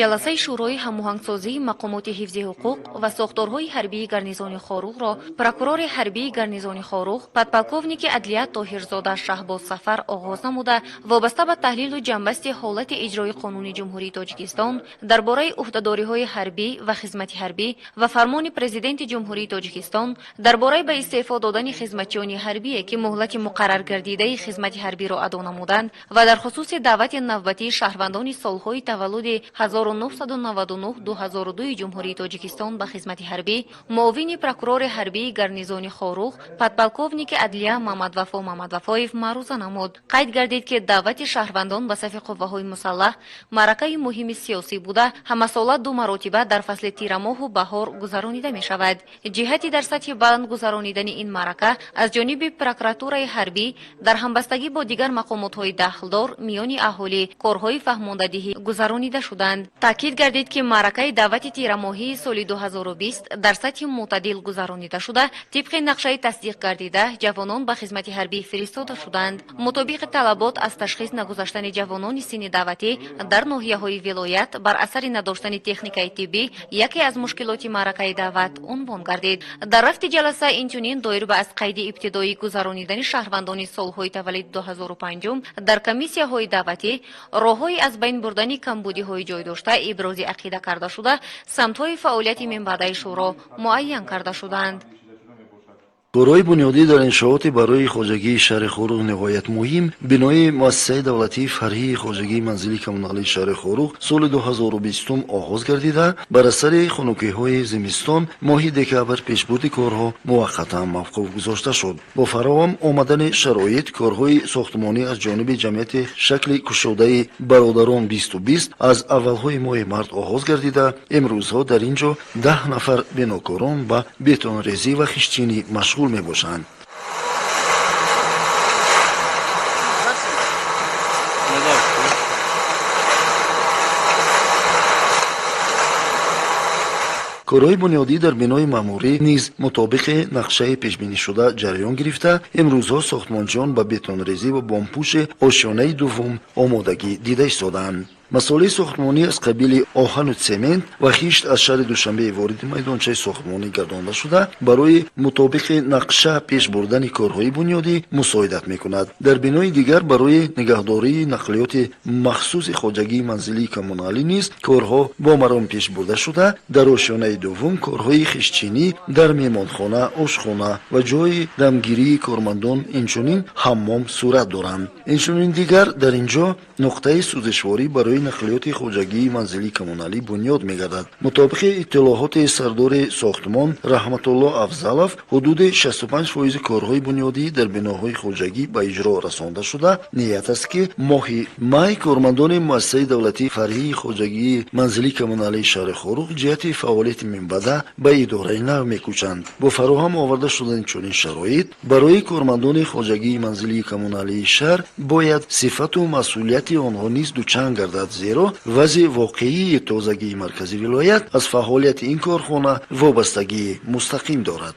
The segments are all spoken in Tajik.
Ҷаласаи Шӯрои ҳамоҳангсозии мақомоти ҳифзи ҳуқуқ ва сохторҳои ҳарбии гарнизони Хоруғро прокурори ҳарбии гарнизони Хоруғ, подполковники адлия Тоҳирзода Шаҳбоз Сафар оғоз намуда, вобаста ба таҳлилу ҷамъбасти ҳолати иҷрои Қонуни Ҷумҳурии Тоҷикистон дар бораи ӯҳдадориҳои ҳарбӣ ва хизмати ҳарбӣ ва фармони Президенти Ҷумҳурии Тоҷикистон дар бораи ба истеъфо додани хизматчиёни ҳарбие, ки муҳлати муқарраргардидаи хизмати ҳарбиро адо намуданд, ва дар хусуси даъвати навбатии шаҳрвандони солҳои таваллуди 1999-2002 Ҷумҳурии Тоҷикистон ба хизмати ҳарбӣ, муовини прокурори ҳарбии гарнизони Хоруғ, подполковники адлия Мамадвафо Мамадвафоев маъруза намуд. Қайд гардид, ки даъвати шаҳрвандон ба сафи қувваҳои мусаллаҳ маъракаи муҳими сиёсӣ буда, ҳамасола ду маротиба дар фасли тирамоҳу баҳор гузаронида мешавад. Ҷиҳати дар сатҳи баланд гузаронидани ин маърака аз ҷониби прокуратураи ҳарбӣ дар ҳамбастагӣ бо дигар мақомотҳои дахлдор миёни аҳолӣ корҳои фаҳмондадиҳӣ гузаронида шуданд. Таъкид гардид, ки маъракаи даъвати тирамоҳии соли 2020 дар сатҳи мӯътадил гузаронида шуда, тибқи нақшаи тасдиқ гардида ҷавонон ба хизмати ҳарбӣ фиристода шуданд. Мутобиқи талабот, аз ташхис нагузаштани ҷавонони синни даъватӣ дар ноҳияҳои вилоят бар асари надоштани техникаи тиббӣ яке аз мушкилоти маъракаи даъват унвон гардид. Дар рафти ҷаласа инчунин доир ба аз қайди ибтидоӣ гузаронидани шаҳрвандони солҳои таваллуди 2005 дар комиссияҳои даъватӣ, роҳҳои аз байн бурдани камбудиҳои ҷой дошта ибрози ақида карда шуда, самтҳои фаъолияти минбаъдаи шӯро муайян карда шуданд. Корҳои бунёдӣ дар иншооти барои хоҷагии шаҳри Хоруғ ниҳоят муҳим, бинои муассисаи давлатии фарҳии хоҷагии манзили коммуналии шаҳри Хоруғ соли 2020 оғоз гардида, бар асари хунукиҳои зимистон моҳи декабр пешбурди корҳо муваққатан мавқуф гузошта шуд. Бо фароҳам омадани шароит, корҳои сохтмонӣ аз ҷониби ҷамъияти шакли кушодаи «Бародарон 2020» аз аввалҳои моҳи март оғоз гардида, имрӯзҳо дар ин ҷо 10 нафар бинокорон ба бетонрезӣ ва хиштчинӣ машғул мебошанд. Корҳои бунёдӣ дар бинои маъмурӣ низ мутобиқи нақшаи пешбинишуда ҷараён гирифта, имрӯзҳо сохтмончиён ба бетонрезӣ ва бомпӯши ошёнаи дуввум омодагӣ дида истодаанд. Масолеҳи сохтмонӣ аз қабили оҳану цемент ва хишт аз шаҳри Душанбе вориди майдончаи сохтмонӣ гардонда шуда, барои мутобиқи нақша пеш бурдани корҳои бунёдӣ мусоидат мекунад. Дар бинои дигар барои нигаҳдории нақлиёти махсуси хоҷагии манзилии коммуналӣ низ корҳо бо маром пеш бурда шуда, дар ошёнаи дуввум корҳои хиштчинӣ дар меҳмонхона, ошхона ва ҷои дамгирии кормандон, инчунин ҳаммом сурат доранд. Инчунин дигар дар ин ҷо нуқтаи сӯзишворӣ барои нақлиёти хоҷагии манзилии коммуналӣ бунёд мегардад. Мутобиқи иттилооти сардори сохтмон Раҳматулло Афзалов, ҳудуди 65 фоизи корҳои бунёдӣ дар биноҳои хоҷагӣ ба иҷро расонда шуда, ният аст, ки моҳи май кормандони муассисаи давлатии фарҳии хоҷагии манзилии коммуналии шаҳри Хоруғ ҷиҳати фаъолияти минбаъда ба идораи нав мекӯчанд. Бо фароҳам оварда шудани чунин шароит барои кормандони хоҷагии манзилии коммуналии шаҳр бояд сифату масъулияти онҳо низ дучанд гардад, зеро вазъи воқеии тозагии маркази вилоят аз фаъолияти ин корхона вобастагии мустақим дорад.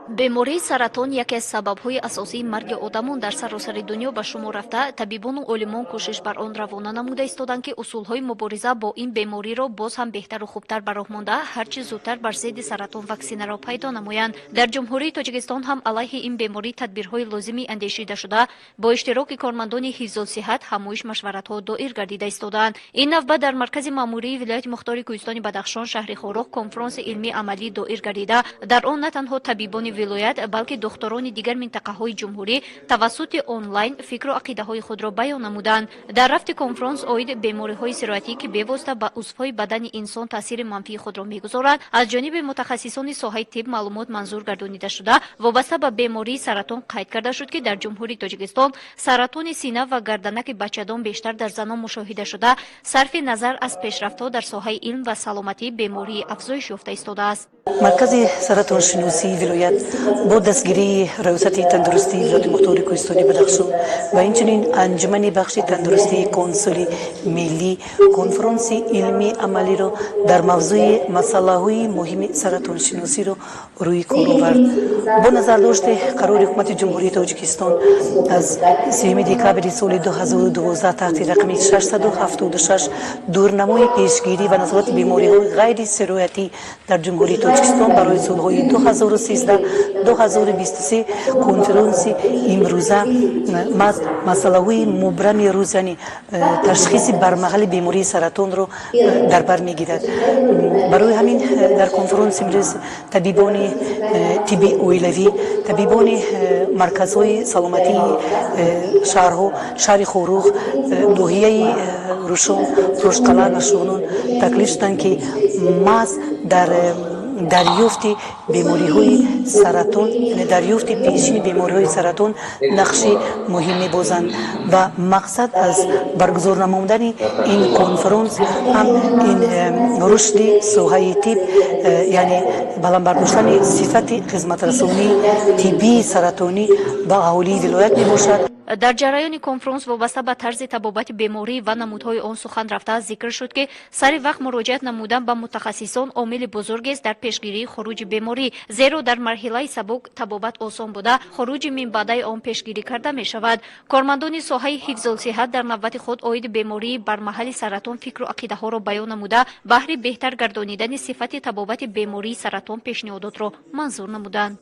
Бемории саратон яке аз сабабҳои асосии марги одамон дар саросари дунё ба шумор рафта, табибону олимон кӯшиш бар он равона намуда истоданд, ки усулҳои мубориза бо ин бемориро боз ҳам беҳтару хубтар ба роҳ монда, ҳарчи зудтар бар зидди саратон ваксинаро пайдо намоянд. Дар Ҷумҳурии Тоҷикистон ҳам алайҳи ин беморӣ тадбирҳои лозимӣ андешида шуда, бо иштироки кормандони ҳифзулсиҳат ҳамоиш машваратҳо доир гардида истодаанд. Ин навбат дар маркази маъмурии вилояти мухтори Кӯҳистони Бадахшон, шаҳри Хоруғ, конфронси илмии амалӣ доир гардида, дар он на танҳо табибони вилоят, балки духтурони дигар минтақаҳои ҷумҳурӣ тавассути онлайн фикру ақидаҳои худро баён намуданд. Дар рафти конфронс оид бемориҳои сироятӣ, ки бевосита ба узвҳои бадани инсон таъсири манфии худро мегузоранд, аз ҷониби мутахассисони соҳаи тиб маълумот манзур гардонида шуда, вобаста ба бемории саратон қайд карда шуд, ки дар Ҷумҳурии Тоҷикистон саратони сина ва гарданаки бачадон бештар дар занон мушоҳида шуда, сарфи назар аз пешрафтҳо дар соҳаи илм ва саломатӣ, бемории афзоиш ёфта истодааст. Маркази саратоншиносии вилоят Бо дастгирии Раёсати тандурустии Вилояти Мухтори Кӯҳистони Бадахшон ва инчунин Анҷумани бахши тандурустии Консули миллӣ конфронси илмии амалиро дар мавзӯи масъалаҳои муҳими саратоншиносиро рӯи кор овард. Бо назардошти қарори Ҳукумати Ҷумҳурии Тоҷикистон аз 3 декабри соли 2012 таҳти рақами 676 «Дурнамои пешгирӣ ва назорати бемориҳои ғайри сироятӣ дар Ҷумҳурии Тоҷикистон барои солҳои 2013-2023», конфронси имрӯза масъалаҳои мубрами рӯз, яъне ташхиси бармаҳали бемории саратонро дар бар мегирад. Барои ҳамин дар конфронси имрӯз табибони тибби оилавӣ, табибони марказҳои саломатии шаҳрҳо, шаҳри Хоруғ, ноҳияи Рушон, Рошқала ва Шуғнон таклиф шуданд, ки маҳз дар дарёфти бемориҳои саратон, яъне дарёфти пешини бемориҳои саратон нақши муҳим мебозанд. Ва мақсад аз баргузор намудани ин конфронс ҳам ин рушди соҳаи тиб, яъне баланд бардоштани сифати хизматрасонии тиббии саратонӣ ба аҳолии вилоят мебошад. Дар ҷараёни конфронс вобаста ба тарзи табобати беморӣ ва намудҳои он сухан рафта, зикр шуд, ки сари вақт муроҷиат намудан ба мутахассисон омили бузургест дар пешгирии хуруҷи беморӣ, зеро дар марҳилаи сабук табобат осон буда, хуруҷи минбаъдаи он пешгирӣ карда мешавад. Кормандони соҳаи ҳифзулсиҳат дар навбати худ оиди бемории бармаҳали саратон фикру ақидаҳоро баён намуда, баҳри беҳтар гардонидани сифати табобати бемории саратон пешниҳодотро манзур намуданд.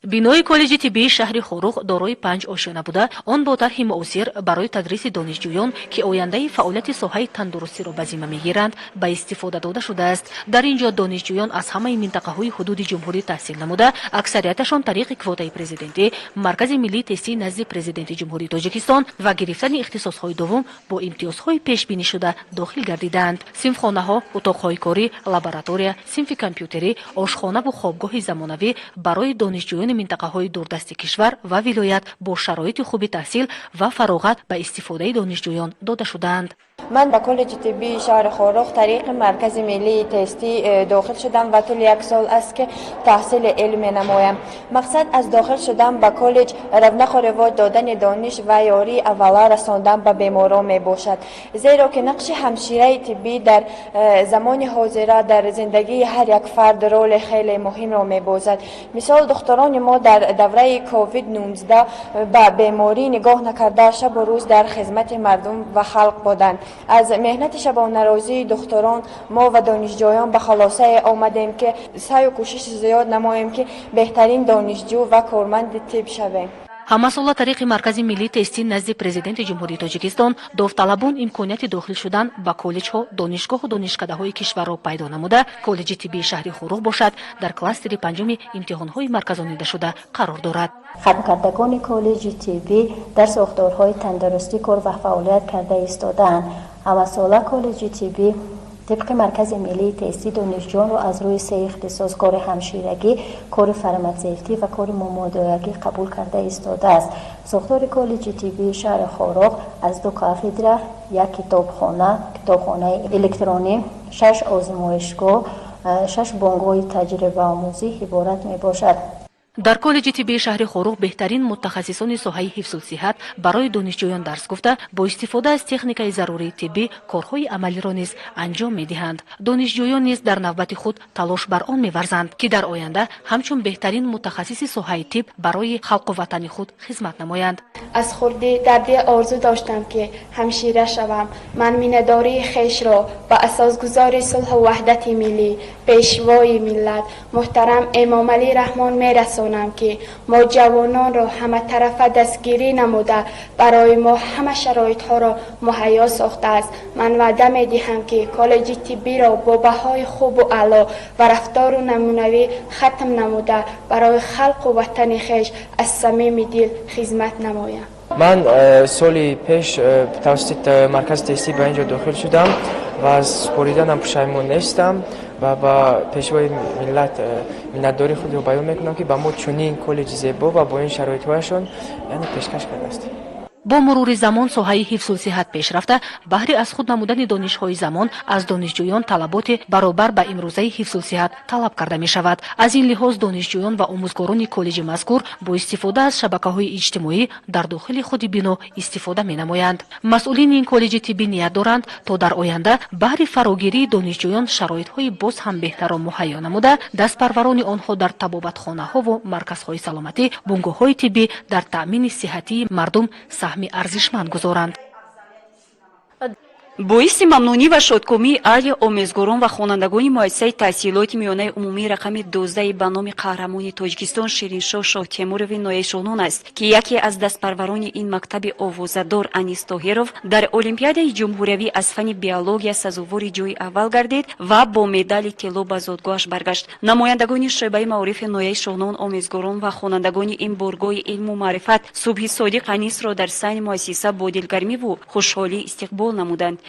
Бинои коллеҷи тиббии шаҳри Хоруғ дорои панҷ ошёна буда, он бо тарҳи муосир барои тадриси донишҷӯён, ки ояндаи фаъолияти соҳаи тандурустиро ба зимма мегиранд, ба истифода дода шудааст. Дар ин ҷо донишҷӯён аз ҳамаи минтақаҳои ҳудуди ҷумҳурӣ таҳсил намуда, аксарияташон тариқи квотаи президентӣ, Маркази миллии тестии назди Президенти Ҷумҳурии Тоҷикистон ва гирифтани ихтисосҳои дуввум бо имтиёзҳои пешбинишуда дохил гардидаанд. Синфхонаҳо, утоқҳои корӣ, лаборатория, синфи компютерӣ, ошхонаву хобгоҳи замонавӣ барои донишҷӯёни минтақаҳои дурдасти кишвар ва вилоят бо шароити хуби таҳсил ва фароғат ба истифодаи донишҷӯён дода шудаанд. Ман ба коллеҷи тиббии шаҳри Хоруғ тариқи Маркази миллии тестӣ дохил шудам ва тӯли як сол аст, ки таҳсили илм менамоям. Мақсад аз дохил шудан ба коллеҷ равнақу ривоҷ додани дониш ва ёрии аввала расондан ба беморон мебошад, зеро ки нақши ҳамшираи тиббӣ дар замони ҳозира дар зиндагии ҳар як фард роли хеле муҳимро мебозад. Мисол, духтурони мо дар давраи ковид-19 ба беморӣ нигоҳ накарда, шабу рӯз дар хизмати мардум ва халқ буданд. Аз меҳнати шабонарӯзии духтурон мо ва донишҷӯён ба хулосае омадем, ки саъю кӯшиши зиёд намоем, ки беҳтарин донишҷӯ ва корманди тиб шавем. Ҳамасола тариқи Маркази миллии тестӣ назди Президенти Ҷумҳурии Тоҷикистон довталабон имконияти дохил шудан ба коллеҷҳо, донишгоҳу донишкадаҳои кишварро пайдо намуда, коллеҷи тиббии шаҳри Хоруғ бошад, дар кластери панҷуми имтиҳонҳои марказонидашуда қарор дорад. Хатмкардагони коллеҷи тиббӣ дар сохторҳои тандурустӣ кор ва фаъолият карда истодаанд. Ҳамасола коллеҷи тиббӣ тибқи Маркази миллии тестӣ донишҷӯёнро аз рӯи се ихтисос: кори ҳамширагӣ, кори фарматсевтӣ ва кори мумодоягӣ қабул карда истодааст. Сохтори коллеҷи тиббии шаҳри Хоруғ аз ду кафедра, як китобхона, китобхонаи электронӣ, шаш озмоишгоҳ, шаш бунгоҳи таҷрибаомӯзӣ иборат мебошад. Дар коллеҷи тиббии шаҳри Хоруғ беҳтарин мутахассисони соҳаи ҳифзулсиҳат барои донишҷӯён дарс гуфта, бо истифода аз техникаи зарурии тиббӣ корҳои амалиро низ анҷом медиҳанд. Донишҷӯён низ дар навбати худ талош бар он меварзанд, ки дар оянда ҳамчун беҳтарин мутахассиси соҳаи тиб барои халқу ватани худ хизмат намоянд. Аз хурдӣ дар дил орзу доштам, ки ҳамшира шавам. Ман миннатдории хешро ба асосгузори сулҳу ваҳдати миллӣ, Пешвои миллат муҳтарам Эмомалӣ Раҳмон мерасонам, ки мо ҷавононро ҳаматарафа дастгирӣ намуда, барои мо ҳама шароитҳоро муҳайё сохтааст. Ман ваъда медиҳам, ки коллеҷи тиббиро бо баҳои хубу аъло ва рафтору намунавӣ хатм намуда, барои халқу ватани хеш аз самими дил хизмат намоям. Ман соли пеш тавассути маркази тестӣ ба ин ҷо дохил шудам ва аз супориданам пушаймон нестам ва ба Пешвои миллат миннатдории худро баён мекунам, ки ба мо чунин коллеҷи зебо ва бо ин шароитҳояшон, яъне, пешкаш кардааст. Бо мурури замон соҳаи ҳифзулсиҳат пеш рафта, баҳри аз худ намудани донишҳои замон аз донишҷӯён талаботи баробар ба имрӯзаи ҳифзулсиҳат талаб карда мешавад. Аз ин лиҳоз донишҷӯён ва омӯзгорони коллеҷи мазкур бо истифода аз шабакаҳои иҷтимоӣ дар дохили худи бино истифода менамоянд. Масъулини ин коллеҷи тиббӣ ният доранд, то дар оянда баҳри фарогирии донишҷӯён шароитҳои боз ҳам беҳтарро муҳайё намуда, дастпарварони онҳо дар табобатхонаҳову марказҳои саломатӣ, бунгоҳҳои тиббӣ дар таъмини сиҳатии мардум саҳми арзишманд гузоранд. Боиси мамнунӣ ва шодкомии аҳли омезгорон ва хонандагони муассисаи таҳсилоти миёнаи умумии рақами 12 ба номи қаҳрамони Тоҷикистон Шириншоҳ Шоҳтемурови ноҳияи Шуғнон аст, ки яке аз дастпарварони ин мактаби овозадор Анис Тоҳиров дар олимпиадаи ҷумҳуриявӣ аз фанни биология сазовори ҷойи аввал гардид ва бо медали тилло ба зодгоҳаш баргашт. Намояндагони шӯъбаи маорифи ноҳияи Шуғнон, омезгорон ва хонандагони ин боргоҳи илму маърифат субҳи содиқ Анисро дар саҳни муассиса бо дилгармиву хушҳолӣ истиқбол намуданд.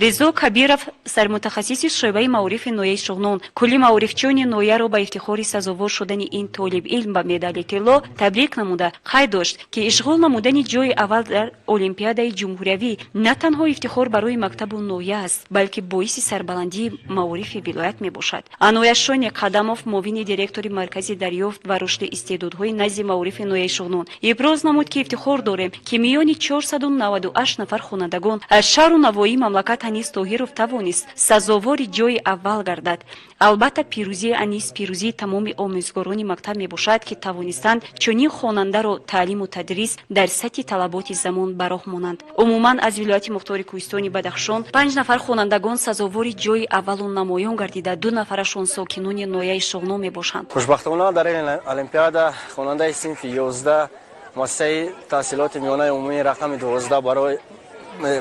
Ризо Кабиров, сармутахассиси шӯъбаи маорифи ноҳияи Шуғнон, кулли маорифчиёни ноҳияро ба ифтихори сазовор шудани ин толибилм ба медали тилло табрик намуда, қайд дошт, ки ишғол намудани ҷойи аввал дар олимпиадаи ҷумҳуриявӣ на танҳо ифтихор барои мактабу ноҳия аст, балки боиси сарбаландии маорифи вилоят мебошад. Анояшони Қадамов, муовини директори Маркази дарёфт ва рушди истеъдодҳои назди маорифи ноҳияи Шуғнон, иброз намуд, ки ифтихор дорем, ки миёни 498 нафар хонандагон аз шаҳру навоии мамлакат Анис Тоҳиров тавонист сазовори ҷойи аввал гардад. Албатта, пирӯзии Анис пирӯзии тамоми омӯзгорони мактаб мебошад, ки тавонистанд чунин хонандаро таълиму тадрис дар сатҳи талаботи замон ба роҳ монанд. Умуман, аз вилояти мухтори кӯҳистони Бадахшон панҷ нафар хонандагон сазовори ҷойи аввалу намоён гардида, ду нафарашон сокинони ноҳияи Шуғнон мебошанд. Хушбахтона, дар ин олимпиада хонандаи синфи 11 муассисаи таҳсилоти миёнаи умумии рақами 12 барои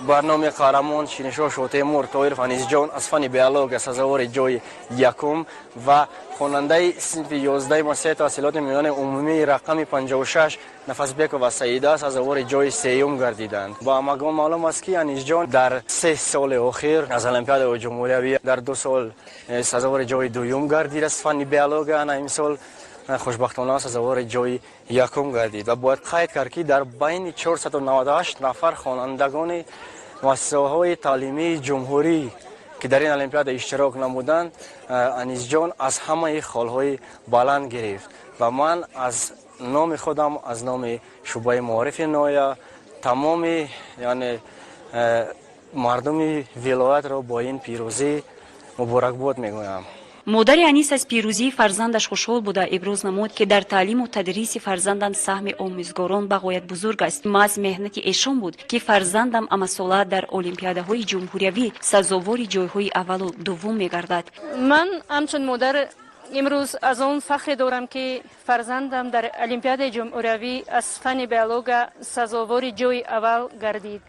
бар номи қаҳрамон Шириншоҳ Шоҳтемур Тоҳиров Анисҷон аз фанни биология сазовори ҷойи якум ва хонандаи синфи 11 муассисаи таҳсилоти миёнаи умумии рақами 56 Нафасбекова Саида сазовори ҷойи сеюм гардиданд. Ба ҳамагон маълум аст, ки Анисҷон дар 3 соли охир аз олимпиадаи ҷумҳуриявӣ дар 2 сол сазовори ҷойи дуюм гардид аз фанни биология, ана имсол хушбахтона сазовори ҷойи якум гардид. Ва бояд қайд кард, ки дар байни 498 нафар хонандагони муассисаҳои таълимии ҷумҳурӣ, ки дар ин олимпиада иштирок намуданд, Анисҷон аз ҳамаи холҳои баланд гирифт. Ва ман аз номи худам, аз номи шӯъбаи маорифи ноҳия, тамоми, яъне мардуми вилоятро бо ин пирӯзӣ муборакбод мегӯям. Модари Анис аз пирӯзии фарзандаш хушҳол буда, иброз намуд, ки дар таълиму тадриси фарзандам саҳми омӯзгорон бағоят бузург аст. Маҳз меҳнати эшон буд, ки фарзандам амасола дар олимпиадаҳои ҷумҳуриявӣ сазовори ҷойҳои аввалу дуввум мегардад. Ман ҳамчун модар имрӯз аз он фахре дорам, ки фарзандам дар олимпиадаи ҷумҳуриявӣ аз фанни биология сазовори ҷойи аввал гардид.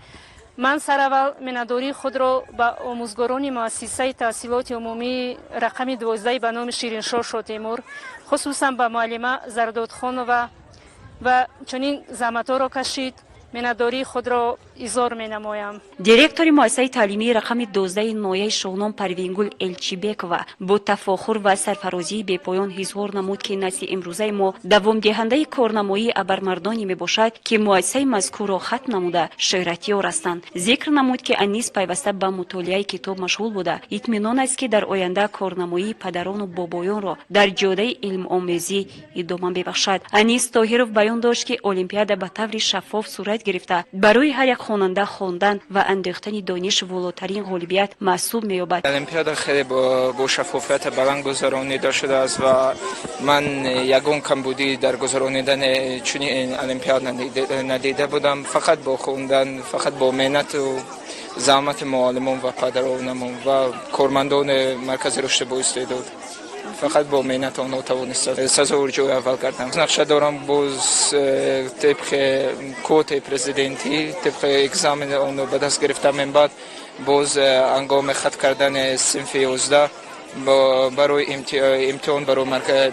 Ман сараввал миннатдории худро ба омӯзгорони муассисаи таҳсилоти умумии рақами 12 ба номи Шириншоҳ Шоҳтемур, хусусан ба муаллима Зардодхонова ва чунин заҳматҳоро кашид, миннатдории худро изҳор менамоям. Директори муассисаи таълимии рақами 12 ноҳияи Шуғнон Парвингул Элчибекова бо тафохур ва сарфарозии бепоён изҳор намуд, ки насли имрӯзаи мо давомдиҳандаи корнамоии абармардоне мебошад, ки муассисаи мазкурро хатм намуда шӯҳратёр ҳастанд. Зикр намуд, ки Анис пайваста ба мутолиаи китоб машғул буда, итминон аст, ки дар оянда корнамоии падарону бобоёнро дар ҷодаи илмомӯзӣ идома мебахшад. Анис Тоҳиров баён дошт, ки олимпиада ба таври шаффоф сурат гирифта, барои ҳар як хонанда хондан ва андӯхтани дониш волотарин ғолибият маҳсуб меёбад. Олимпиада хеле бо шаффофияти баланд гузаронида шудааст ва ман ягон камбудӣ дар гузаронидани чунин олимпиада надида будам. Фақат бо хондан, фақат бо меҳнату заҳмати муаллимон ва падаронамон ва кормандони маркази рушди боистеъдод, фақат бо меҳнат онҳо тавониста сазовори ҷои аввал гардам. Нақша дорам боз тибқи квотаи президентӣ, тибқи экзамени онро ба даст гирифтам, баъд боз ҳангоми хатм кардани синфи 11. Барои имтиҳон барои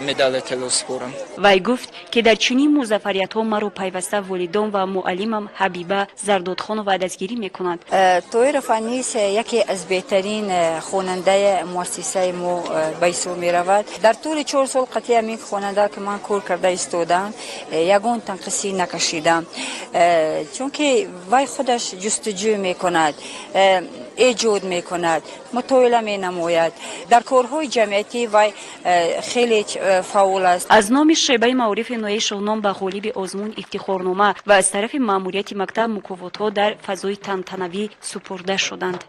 медали тилло супорам. Вай гуфт, ки дар чунин музаффариятҳо маро пайваста волидон ва муаллимам Ҳабиба Зардодхонова дастгирӣ мекунанд. Тоиров Анис яке аз беҳтарин хонандаи муассисаи мо ба ҳисоб меравад. Дар тӯли 4 сол қатъи ҳамин хонанда ки ман кор карда истодам, ягон танқисӣ накашидам, чунки вай худаш ҷустуҷӯ мекунад, эҷод мекунад, мутоила менамояд. Дар корҳои ҷамъиятӣ вай хеле фаъол аст. Аз номи шӯъбаи маорифи ноҳияи Шуғнон ба ғолиби озмун ифтихорнома ва аз тарафи маъмурияти мактаб мукофотҳо дар фазои тантанавӣ супурда шуданд.